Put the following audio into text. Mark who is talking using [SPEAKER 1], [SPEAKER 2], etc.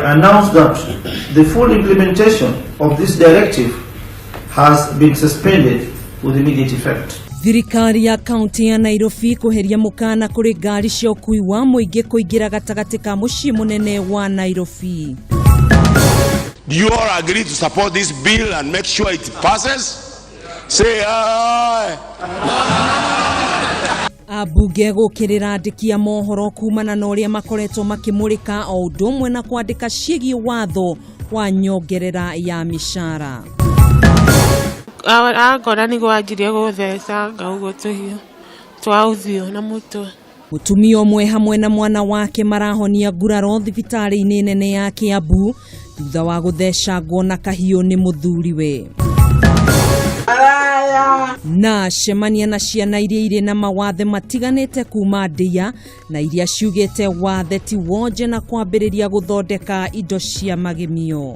[SPEAKER 1] Announce that the full implementation of this directive has been suspended with immediate effect.
[SPEAKER 2] Thirikari ya kaunti ya Nairobi kweheria mũkana kũrĩ ngari cia ũkui wa mũingĩ kũingĩra gatagatĩ ka mũciĩ mũnene wa Nairobi.
[SPEAKER 3] Do you all agree to support this bill and make sure it passes? Say aye.
[SPEAKER 2] Ambunge gũkĩrĩra andĩki a mohoro kumana na ũrĩa makoretwo makĩmũrĩka o ũndũ ũmwe na kwandĩka ciĩgiĩ watho wa nyongerera ya mĩcara.
[SPEAKER 4] Angora nĩguo anjirie gũthecanga ũguo tũhiũ twa ũthiũ na mũtwe.
[SPEAKER 2] Mũtumia ũmwe hamwe na mwana wake marahonia nguraro thibitarĩ-inĩ nene ya Kiambu thutha wa gũthecangwo na kahiũ nĩ mũthuriwe. Na cemania na ciana iria irĩ na mawathe matiganĩte kuma ndĩa na iria ciugĩte wathe ti wonje na kwambĩrĩria gũthondeka indo cia magemio.